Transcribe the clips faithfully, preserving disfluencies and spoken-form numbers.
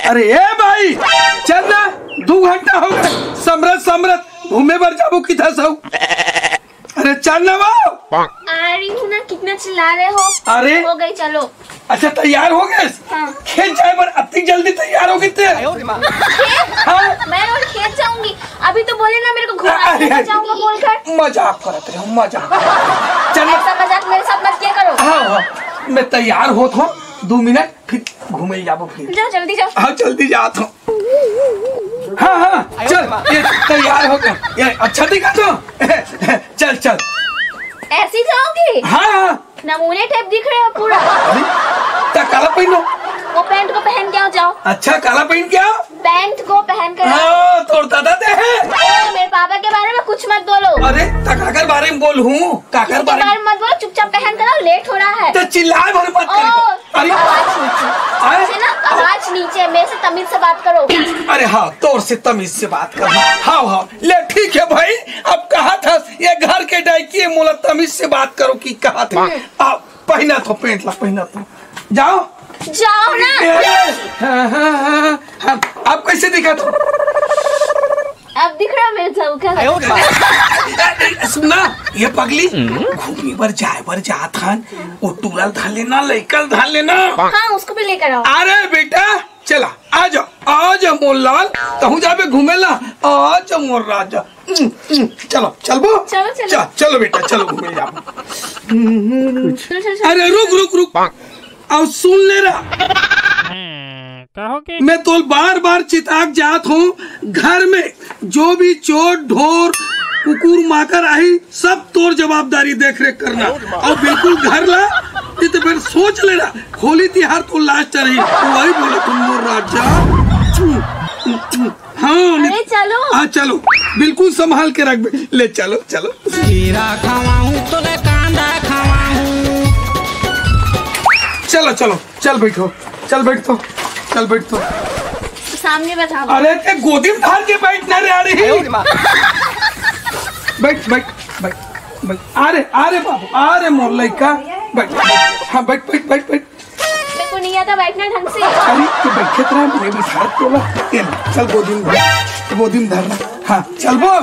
अरे ए भाई, चल ना, दू घंटा हो गए, समरत समरत घूमे बर जाबो किथा सौ। अरे चल ना वो। आ रही हूँ ना, कितना चिल्ला रहे हो। अरे। हो गई, चलो। अच्छा, तैयार हो गए? हाँ। खेत जाए बर अति जल्दी तैयार हो गए थे? खेत? हाँ। मैं और खेत जाऊंगी? अभी तो बोले ना मेरे को घुमा अरे, के ले जाऊंगा बोलकर। मजाक करत रहे, मजाक। चल ना। ऐसा मजाक मेरे साथ मत किया करो। हाँ, हाँ, मैं तैयार होत हूँ, दो मिनट, फिर घूमे जाबो फिर। जाओ, जल्दी जाओ। हाँ, जल्दी जात हूँ। हाँ, हाँ, चल, ये तैयार हो गया। ये अच्छा दिखा तो। चल, चल। ऐसे ही जाओगे? हाँ, हाँ। नमूने टाइप दिख रहे हो पूरा। अरे, त काला पहनो। वो पैंट को पहन के आओ, जाओ। अच्छा, काला पहन के आओ। पैंट को पहन कर आओ। हाँ, तोर दादा दे है। ओ, मेरे पापा के बारे में कुछ मत बोलो। अरे, त काकर बारे में बोलूं? काकर किसी के बारे में? बारे में मत बोलो, चुपचाप पहन कर आओ, लेट हो रहा है। तो चिल्लाए भर मत ओ, कर। अरे। आवाज नीचे। अरे। समझे ना? आवाज नीचे, मेरे से तमीज से बात करो। अरे हाँ, तोर से तमीज से बात कर। हाँ, हाँ, ले ठीक है भाई, अब कहा था ये घर के डायकी है, मोला तमीज से बात करो कि कहा था। हम्म। अब पहना तो पैंट ला, पहना तो। जाओ। जाओ ना। ए, हाँ, हाँ, हाँ, हाँ। अब कैसे दिखा तू? अब दिख रहा मेरे चौका। ए, ए, सुन ना, ये पगली, घूमे बर जाए बर जात हन, वो टूरा ल धर लेना, लइका ल धर लेना। हाँ, उसको भी लेकर आओ। अरे बेटा, चला, आ जा, आ जा मोर लाल, तहूँ जाबे घूमे ला, आ जा मोर राजा। हम्म, हम्म, चलो, चलबो? चलो, चलो। चल, चलो बेटा, चलो घूमे जाबो। हम्म, हम्म। चलो, चलो, चलो। अरे रुक, रुक, रुक। अब सुन ले रहा। हाँ, कहो कि मैं तोल बार बार चिताक जात हूँ, घर में जो भी चोर ढोर कुकुर माकर आही, सब तोर जवाबदारी देख रेख करना। और बिल्कुल घर ला, नहीं तो फिर सोच लेना, होली तिहार तो लास्ट रही, वही बोले तुम मोर राजा। हाँ, अरे चलो। हाँ, चलो, बिल्कुल संभाल के रख। ले चलो, चलो। खीरा खवाऊं तो ले कांदा खवाऊं। चलो, चलो, चल बैठो, चल बैठ तो, चल बैठ तो। सामने बैठा। अरे ते गोदी में धार के बैठ ना रे, आ रही। बैठ, बैठ, बैठ, बैठ। आ रे, आ रे बाबू, आ रे मोर लइका। बैठ, बैठ। हाँ, बैठ, बैठ, बैठ, बैठ। मेरे को नहीं आता बैठना ढंग से। अरे, तू बैठे तो रह, मैं बिठा तोला। ये ले, चल गोदी में धर, गोदी में धर ना। हाँ, चलबो,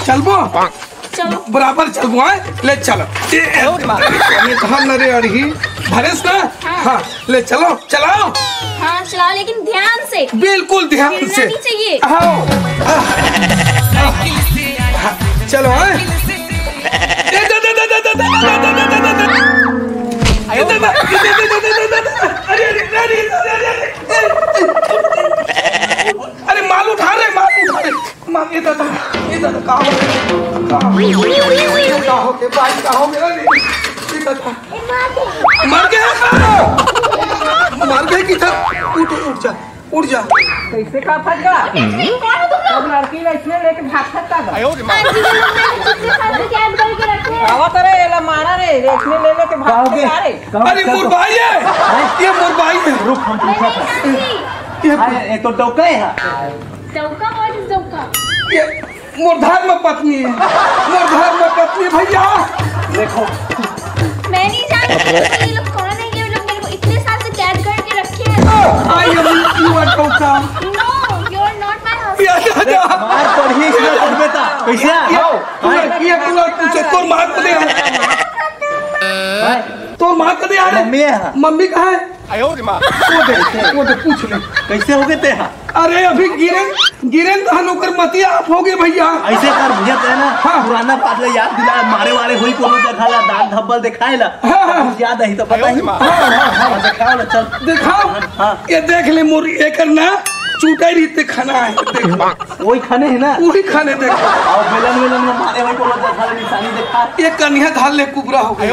चलबो। चलो। बराबर चलबो, हाँ? ले चलो। ये, ये, ये धर ना रे अड़ही, धरेस ना? हाँ। हाँ, ले चलो, चलाओ। हाँ, चलाओ, लेकिन ध्यान से। बिल्कुल ध्यान गिरना से। नहीं चाहिए। हाँ। हाँ, चलो, हाँ। ए, दे, दे, दे। ए, दे, दे, दे, दे। अरे, अरे, अरे, अरे। अरे, माल उठा रे, माल उठा रे। माल, ए दादा, ए दादा, का हो गया? का हो गया? का हो गया? भाई, का हो गया रे? ए दादा। मर गया का? मर गया कि था? उठ, उठ जा, उठ जा। कैसे का फटका? सब लड़की ला इसमें लेके भाग सकता था। आजी के लोग ने कितने साल से कैद करके रखे हैं। आवा करे, एला मारा रे, इसमें ले लेके भाग सकता रे। अरे, मोर भाई है। ये मोर भाई है। रुक, हम पूछा था। ये, ये तो डौका है। डौका, what is डौका? ये मोर धर्म पत्नी है, मोर धर्म पत्नी भैया। देखो। मैं नहीं जानती ये लोग कौन है, ये लोग मेरे को इतने साल से कैद करके रखे हैं। I am your डौका। No, you are not my husband। या, या, या। मार पड़ही इसमें, तुम बेटा। कैसे? ये, आओ। ये, ये पूरा पूछे, तोर माँ को दे। भाई। तोर माँ को दे, अरे। मम्मी है। मम्मी कहाँ है? वो दे, वो दे, पूछ ले। कैसे हो गए ते हा? अरे अभी गिरेन, गिरेन तो हम ओकर मतिया आप हो गए भैया। ऐसे कर भैया, ते ना हाँ। पुराना बात ले याद दिला, मारे वारे होई कोनो जगह ला, दाग धब्बल दिखाए ला। हाँ, हाँ। कुछ याद आई तो बताई। हाँ, हाँ, हाँ। हाँ, दिखाओ ना, चल। दिखाओ। हाँ। ये देख ले मोर एकर ना चूटा रीते खाना है, देख लो। वही खाने है ना? वही खाने देख। आओ बेलन वेलन में मारे होई कोनो जगह ला निशानी दिखा। ये कन्या धार ले कुबरा हो गई।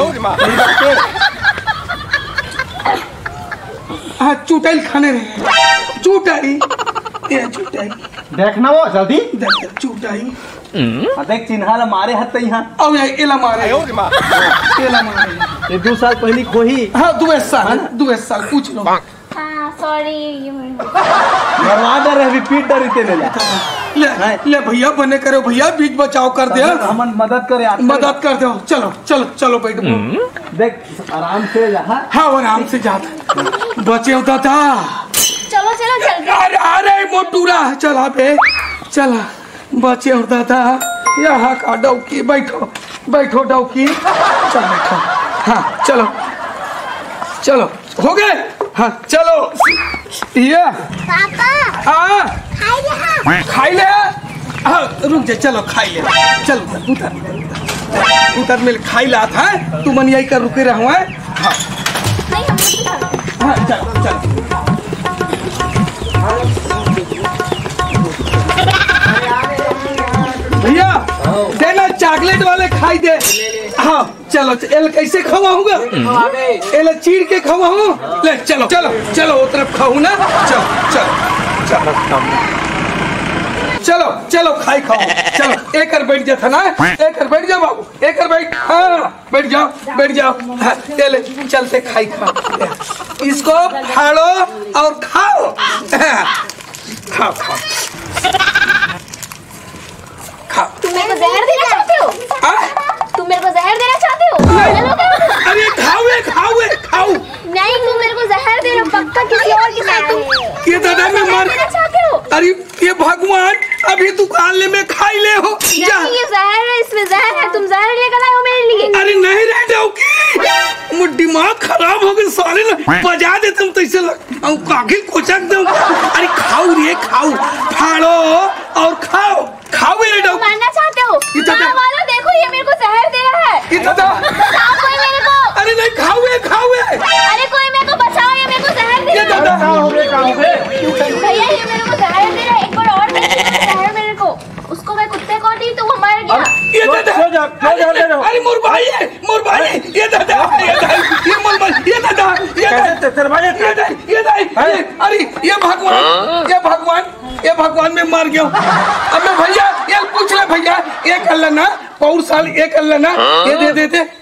हाँ, चुटाइल खाने रहे। चुटाई। ये चुटाई। देख ना वो, जल्दी। देख, चुटाई। हाँ, देख, चिन्हा ला मारे हत तई हाँ। अब ये एला मारे। आयो रे माँ। एला मारे। ये दो साल पहली खोही। हाँ, दो साल, है ना? दो साल, पूछ लो। हाँ, sorry, ये मैं मरवा डर रहे, अभी पीट डरी तेने ला। ले, नहीं। ले भैया, बने करो भैया, बीच बचाव कर दे। हमन, हमन मदद करे आथे। मदद कर दो। चलो, चलो, चलो, बैठ। देख, आराम से यहाँ। हाँ, आराम से जात। बचे हो दादा। चलो, चलो, जल्दी। अरे, अरे, मोटूरा, चला बे, चला। बचे हो दादा, यहाँ का डौकी, बैठो, बैठो डौकी। चल बैठो। हाँ, चलो, चलो, हो गए। हाँ, चलो। ये। पापा। हाँ। खाई ले हाँ। खाई ले। हाँ, रुक जा, चलो, खाई ले। चल, उतर, उतर, उतर। उतर, मैं खाई लात है, तुमन यही कर रुके रहो, हैं? हाँ। नहीं, हम नहीं खाते। हाँ, चलो, चलो। भैया, देना चॉकलेट वाले खाई दे। हाँ। चलो, एल कैसे खवाऊंगा? एल चीर के खवाऊं? ले, चलो, चलो, चलो, वो तरफ खाऊ ना। चलो, चलो, चलो। चलो, चलो, खाई खाओ। चलो, एक कर बैठ जा था ना, एक कर बैठ जा बाबू, एक कर बैठ। हाँ, बैठ जाओ, बैठ जाओ। हाँ, ये ले, चलते खाई खा। इसको फाड़ो और खाओ। हाँ, खाओ, खाओ। खाओ। तुम मेरे को जहर देना चाहते हो? हाँ? तुम मेरे को जहर देना चाहते हो? नहीं। चलो, चलो। अरे, खाओ, ये खाओ, ये खाओ। नहीं, तुम मेरे को जहर दे रहे हो, पक्का किसी और के साथ तुम ये दादा, मैं जहर मार देना चाहते हो? अरे, ये भगवान, अभी दुकान ले में खाई ले हो। जा। नहीं, ये जहर है, इसमें जहर है, तुम जहर लेकर आए हो मेरे लिए। अरे नहीं रे डौकी, वो दिमाग खराब हो गए साले ना, बजा देते हम तो इसे लग, हम कागिल कोचक दे। अरे खाओ रे, खाओ, फाड़ो और खाओ, खाओ मेरे डौकी। मारना चाहते हो? ये तो काम वाला देखो, ये मेरे को जहर दे रहा है। ये तो दा- बचाओ कोई मेरे को। अरे नहीं, खाओ ये, खाओ ये। अरे कोई मेरे को बचाओ, ये मेरे को जहर दे ये रहा है। दादा। भैया, ये मेरे को जहर दे रहा है, एक बार और दे दो जहर मेरे को। उसको मैं कुत्ते को दी तो वो मर गया। ये क्यों, दादा। क्यों जा-, क्यों जा रहे हो? अरे मोर भाई है, मोर भाई है। ये दादा, ये दादा, ये मोर भाई, ये दादा, ये कैसे दादा। ते-, तेरे भाई है? ये दादा, ये दादा, हैं? ये, अरे ये भगवान, ये भगवान, ये भगवान, मैं मर गया हूँ। अब मैं भैया, ये पूछ ले भैया, एक अल्लाह ना, पौर साल एक अल्लाह ना, ये दे दे दे।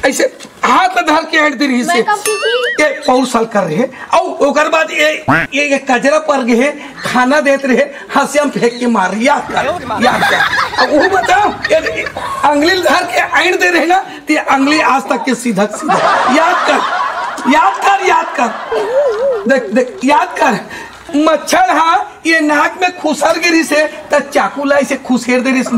ऐसे हाथ ला धर के ऐंठ दे रही से। मैं कब की थी? ये पौर साल कर रहे। और ओकर बाद ये, ये, ये कजरा पर गए, खाना देत रहे, हंसिया में फेंक के मार, याद कर, याद कर। अब वो बताओ, ये अंगली धर के ऐंठ दे रहे ना, ते अंगली आज तक के सीधा सीधा। याद कर, याद कर, याद कर। देख, देख, याद कर। मच्छर हा ये नाक में खुसर गिरी से, त चाकू ला इसे खुसेर दे रही से।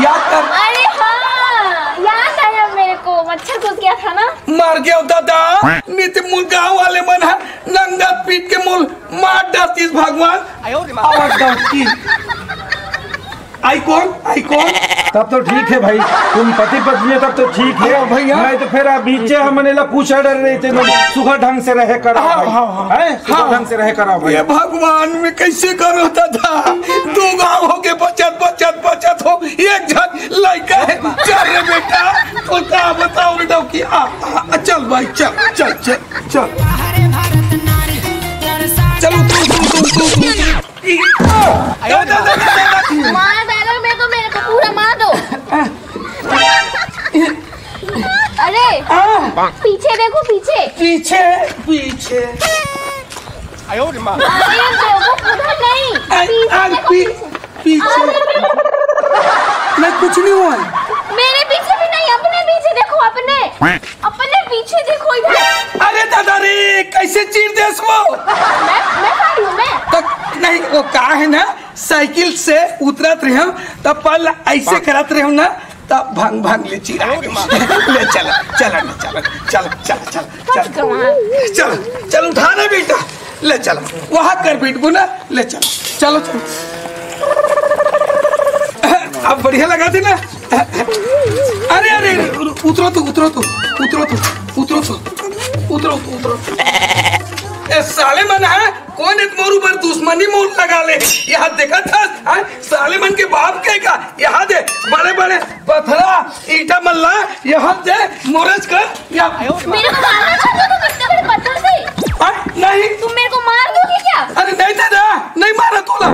याद कर। अरे हाँ, याद आया मेरे को, मच्छर घुस गया था ना। मर गया दादा, नहीं तो मोर गांव वाले मन हा नंगा पीट के मोर मार डालतीस भगवान। आवाज डालती। आई कौन? आई कौन? तब तो ठीक है भाई, तुम पति पत्नी हो तब तो ठीक है। हाँ भैया। नहीं तो फिर आप बीचे हमने ला पूछा डर रहे थे, लोग सुखा ढंग से रहे करो हाँ, भाई। हाँ, हाँ। हैं? सुखा हाँ। ढंग से रहे करो भाई। ये भगवान में कैसे करो दादा? दो गांव हो के बचत, बचत, बचत हो, एक झन लड़का है। चल रे बेटा, तो क्या बताओ बेटा कि आ, आ, चल भाई, चल, चल, चल, चल। चलो, तू, तू, तू, तू, तू। मार डालो मेरे को, मेरे को पूरा मार दो। अरे, पीछे देखो, पीछे। पीछे, पीछे। अरे, देखो, उधर नहीं। आ, पीछे आ, देखो, पी-, पीछे। पीछे। नहीं, कुछ नहीं हुआ है। मेरे पीछे भी नहीं, अपने पीछे देखो, अपने। अपने पीछे देखो इधर। अरे दादा रे, कैसे चीर देस वो? मैं, मैं खड़ी हूँ, मैं। तो नहीं, वो का है ना, साइकिल से उतरत रहे हम, तब पल ऐसे करत रहे हम ना, तब भंग भंग ले चीरा। ले चल, चल, चल, चल, चल, चल, चल, चल, उठा ना बेटा, ले चल, वहाँ कर बेटबू ना, ले चल, चलो चल। अब बढ़िया लगा थी ना? अरे, अरे, अरे, उतरो तू, उतरो तू, उतरो तू, उतरो तू, उतरो तू, उतरो तू। ए, साले मन है, कोन एक मोर ऊपर दुश्मनी मोर लगा ले? यहाँ देखा था, हाँ? साले मन के बाप के का? यहाँ दे, बड़े बड़े पथरा, ईटा मल्ला, यहाँ दे, मोरज कर, या मेरे को मारना चाहते हो तुम इतने बड़े पत्थर से? हाँ? नहीं। तुम मेरे को मार दोगे क्या? अरे नहीं दादा, नहीं मारा तोला।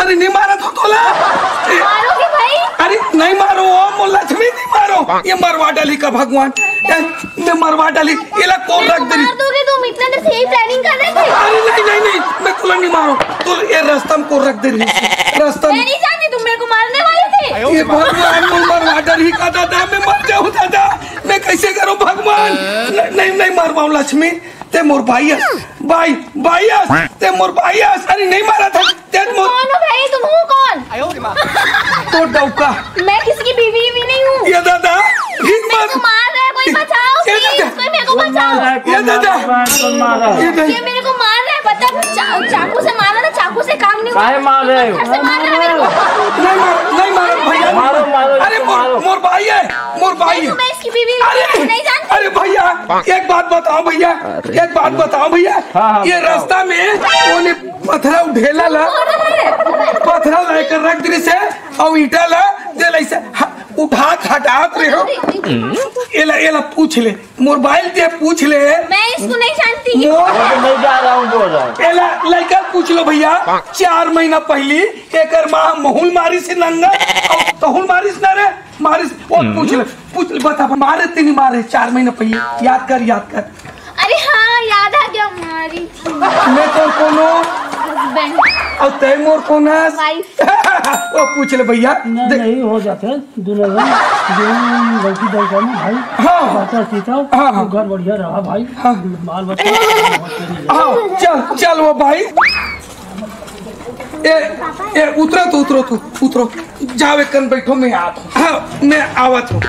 अरे नहीं मारा तो तोला। मारोगे भाई? अरे नहीं मारो, ओ मोर लक्ष्मी नहीं मारो। ये मरवा डाली का भगवान। ए, मैं मरवा डाली। ये ला कोन रख दे रही? मार दोगे तुम? इतना देर से यही प्लानिंग कर रहे थे। अरे नहीं, नहीं, नहीं, मैं तोला नहीं मारो। तो ये रास्ता में कोन रख दे रही? रास्ता में। मैं नहीं जानती ठीक है दादा, मैं मर जाऊं दादा, मैं कैसे करूं भगवान? नहीं, नहीं, नहीं मार पाऊं लक्ष्मी, ते मोर भाई अस, भाई, भाई अस, ते मोर भाई अस। अरे नहीं मारा था, ते मोर कौन हो भाई? तुम हो कौन? तो डौका। मैं किसी की बीवी भी नहीं हूँ। ये दादा, ठीक मेरे मत। को मार रहा है, कोई बचाओ, ये please, दादा। कोई मेरे को बचाओ। ये दादा। ये दादा। ये मेरे को मार रहा है, पता है, चा-, चाकू से मार रहा था, चाकू से काम नहीं हुआ। काहे मार रहे हो? पत्थर से मार रहा है मेरे को। नहीं मार, नहीं मार भैया। मारो, मारो, अरे इसको मोर, मारो। मोर भाई है, मोर भाई है। मैं इसकी बीवी अरे, नहीं जानती। अरे भैया, एक बात बताओ भैया, एक बात बताओ भैया। हाँ, हाँ, ये बताओ। रास्ता में उन्हें पथरा उठेला ला, पथरा लेकर रख दे से, और ईटा ला दे ले से, ह-, उठा के हटात रहे हो। एला, एला पूछ ले, मोर भाई ते पूछ ले। मैं इसको नहीं जानती। मोर वो तो मैं जा रहा हूँ, बोल रहा हूँ। एला लड़का पूछ लो भैया, चार महीना पहली एकर माँ महुल मारिस नंगा, और तहुल मारिस ना रे, मारिस, वो पूछ ले, पूछ ले, बता, मारे ते नहीं मारे चार महीना पहले, याद कर, याद कर। अरे हाँ, याद आ गया, मारी थी। मैं कौन, कौन हूँ? हस्बैंड। और तय मोर कौन है? वाइफ। वो पूछ ले भैया। नहीं, देख। नहीं, हो जाते हैं, दुल्हन, दुल्हन लड़की दे जाना भाई। हाँ, हाँ। चाचा सीता, हाँ, हाँ। तो घर बढ़िया रहा भाई। हाँ। बाल बच्चा बहुत करी है। हाँ, चल, चल वो भाई। ए, ए, उतरो तू, उतरो तू, उतरो। जाओ, एक कन बैठो, मैं आत हूँ। हाँ, मैं आवत हूँ।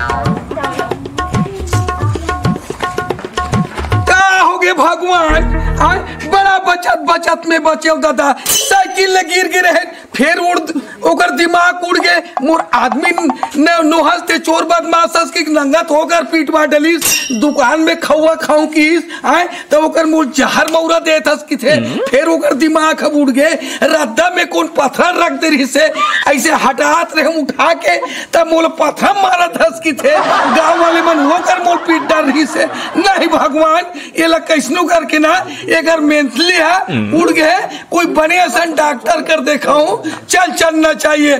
का हो गे भगवान? हाँ, बड़ा बचत, बचत में बचे हो दादा। साइकिल ले गिर गे रहे, फिर उड़, ओकर दिमाग उड़ गे। मोर आदमी न, नोहस ते चोर बदमाश अस कि नंगत होकर पीटवा डलिस, दुकान में खउआ खाऊं किस, आय, तब ओकर मोर जहर मौरा देत हस किथे। फिर ओकर दिमाग ह उड़ गे, रद्दा में कौन पथरा रख दे रहिस हे, ऐसे हटात रहे हम उठा के, तब मोला पथरा मारत हस किथे। गांव वाले मन ओकर मोर पीट डर रहिस हे। नहीं भगवान, एला कैसनो करके ना, एकर मेंटली ह उड़ गे, कोई बने असन डॉक्टर कर देखाऊं, चल चलना चाहिए।